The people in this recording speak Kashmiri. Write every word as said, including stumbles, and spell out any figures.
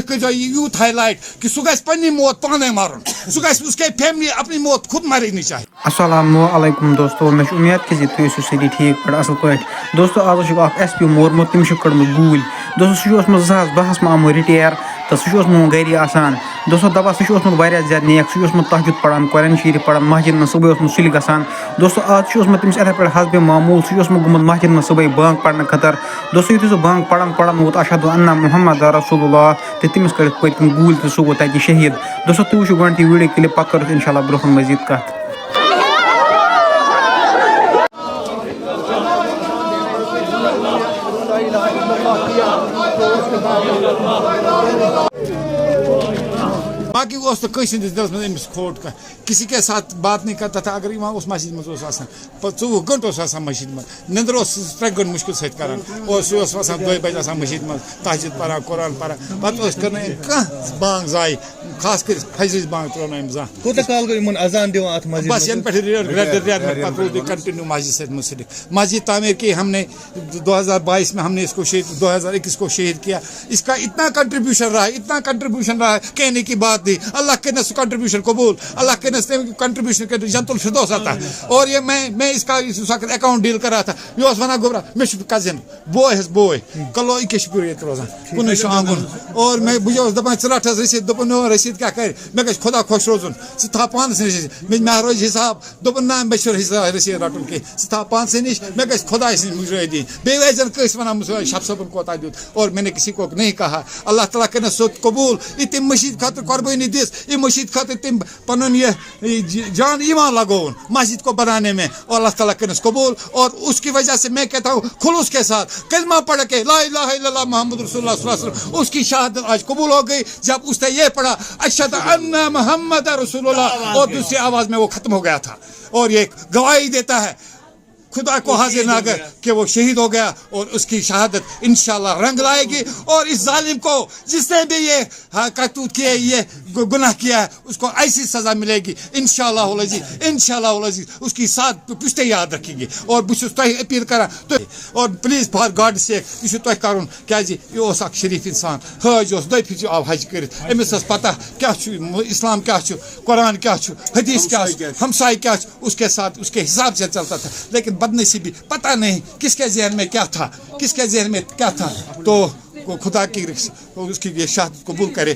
کٔرۍزیو یہِ یوٗت ہاے لایٹ کہِ سُہ گژھِ پنٛنی موت پانَے مَرُن، سُہ گژھِ، اس کے فیملی اپنی موت خود مرنی چاہیے۔ السلام علیکم دوستو، مےٚ چھِ اُمید کہِ زِ تُہۍ ٲسِو سٲری ٹھیٖک پٲٹھۍ، اَصٕل پٲٹھۍ۔ دوستو، آز چھُ اَکھ ایس پی مورمُت، تٔمِس چھِ کٔڑمٕژ گوٗلۍ۔ دوستو، سُہ چھُ اوسمُت زٕ ساس دَہَس منٛز آمُت رِٹیر، تہٕ سُہ چھُ اوسمُت وۄنۍ گَرِ آسان۔ دوستو، دَپان سُہ چھُ اوسمُت واریاہ زیادٕ نیک، سُہ چھُ اوسمُت تہجد پَران، قرآن شریٖف پَران، مسجد منٛز صُبحٲے اوسمُت سُلہِ گژھان۔ دوستو، آز چھُ اوسمُت تٔمِس یِتھَے پٲٹھۍ حسبِ معموٗل، سُہ چھُ اوسمُت گوٚمُت مسجد منٛز صُبحٲے بانٛگ پَرنہٕ خٲطرٕ۔ دوستو، یُتھُے سُہ بانٛگ پَران پَران ووت، اشہد ان محمد رسول اللہ، تہٕ تٔمِس کٔڑِکھ پٔتۍ کِنۍ گوٗلۍ تہٕ سُہ گوٚو تَتہِ شہیٖد۔ دوستو، تُہۍ وٕچھِو گۄڈٕنیتھ یہِ ویٖڈیو کِلِپ، پَتہٕ کَرو أسۍ اِنشاء اللہ برٛونٛہہ کُن مٔزیٖد کَتھ۔ باقی اوس نہٕ کٲنٛسہِ ہٕنٛدِس دِلَس منٛز أمِس کھوٹ کانٛہہ، کسی کے ساتھ بات نہیں کرتا تھا۔ اگر یِوان اوس مسجد منٛز اوس آسان، پتہٕ ژوٚوُہ گٲنٛٹہٕ اوس آسان مسجد منٛز، نٮ۪نٛدٕر اوس سُہ ترٛےٚ گٲنٛٹہٕ مُشکل سۭتۍ کران۔ اور سُہ اوس آسان دۄیہِ بجہِ آسان مسجد منٛز، تہجد پران، قرآن پران۔ پتہٕ اوس کران أمۍ کانٛہہ بانگ ضایع، خاص کٔرِتھ فجرٕچ بانگ ترٛٲو نہٕ أمۍ زانٛہہ۔ کوٗتاہ کال گوٚو یِمن اذان دِوان اتھ مسجد بس منٛز؟ ینہٕ پٮ۪ٹھ ریڈ گریڈ ریڈ پتہٕ روٗد یہِ کنٹینیو مسجد سۭتۍ منسلک۔ مسجد تعمیر کی ہم نے دو ہزار بائیس میں ہم نے اس کو شہید، دو ہزار اکیس کو شہید کیا۔ اس کا اتنا کنٹریبیوشن رہا ہے، اتنا کنٹریبیوشن رہا ہے، کہنے کی بات نہیں۔ اللہ کرنس سُہ کنٹریبیوشن قبول، اللہ کرنس تمہِ کنٹریبیوشن کٔرِتھ جنت الفردوس عطا۔ اور یہ میں میں اس کا اس وقت اکاؤنٹ ڈیل کر رہا تھا۔ یہِ اوس ونان گوٚبرا، مےٚ چھُ کزن، بوے ہس بوے، کلو أکِس چھُ پیوٚو ییٚتہِ روزان، کُنُے چھُ آنگُن۔ اور میں بہٕ اوسُس دپان، ژٕ رٹھ حظ رٔسیٖد۔ دوٚپُن، میون رٔسیٖد کیٛاہ کرِ؟ مےٚ گژھِ خۄدا خۄش روزُن، ژٕ تھاو پانس نِش۔ مےٚ مےٚ روزِ حساب۔ دوٚپُن، نہ، مےٚ چھُ رٔسیٖد رٹُن کینٛہہ، ژٕ تھاو پانسٕے نِش، مےٚ گژھِ خۄدایہِ سٕنٛز مُجرٲدی۔ بیٚیہِ ٲسۍ زن کٲنٛسہِ ونان، مُسا شب صٲبُن کوتاہ دیُت، اور میں نے کسی کو نہیں کہا۔ اللہ تعالیٰ کٔرِنَس سُہ قبول۔ یہِ تٔمۍ مٔشیٖد خٲطرٕ قۄربٲنی دِژ، یہِ مٔشیٖد خٲطرٕ تٔمۍ پنُن یہِ، یہِ ج-، جان ایمان لگووُن مسجد کو بنانے میں، اور اللہ تعالیٰ کٔرِنَس قبول۔ اور اس کی وجہ سے میں کہتا ہوں خلوص کے ساتھ، کلمہ پڑھ کے، لا الہ الا اللہ محمد رسول اللہ صلی اللہ علیہ وسلم، اس کی شہادت آج قبول ہو گئی۔ جب اس نے یہ پڑھا، اشہد ان محمد رسول اللہ، اور دوسری آواز میں وہ ختم ہو گیا تھا، اور یہ گواہی دیتا ہے خدا کو حاضر ناظر کہ وہ شہید ہو گیا، اور اس کی شہادت انشاءاللہ رنگ لائے گی۔ اور اس ظالم کو، جس نے بھی یہ، ہاں، کرتوت کیا، یہ گ-، گناہ کیا ہے، اس کو ایسی سزا ملے گی انشاءاللہ العزیز، انشاءاللہ العزیز۔ اس کی سات پشتے یاد رکھیں گے۔ اور بہٕ چھُس تۄہہِ اپیل کران، تُہۍ، اور پلیز فار گاڈ سیک، یہِ چھُ تۄہہِ کرُن، کیازِ یہِ اوس اکھ شریف انسان۔ حٲج اوس، دۄیہِ پھِرِ آو حج کٔرِتھ، أمِس ٲس پتہ کیٛاہ چھُ، اسلام کیٛاہ چھُ، قرآن کیٛاہ چھُ، حدیث کیٛاہ چھُ، ہمسایہِ کیٛاہ چھُ، اس کے ساتھ اس کے حساب سے چلتا تھا۔ لیکن بدنصیبی، پتہ نہیں کس کے ذہن میں کیا تھا، کس کے ذہن میں کیا تھا۔ تو خدا کی رس-، اس کی یہ شہادت قبول کرے۔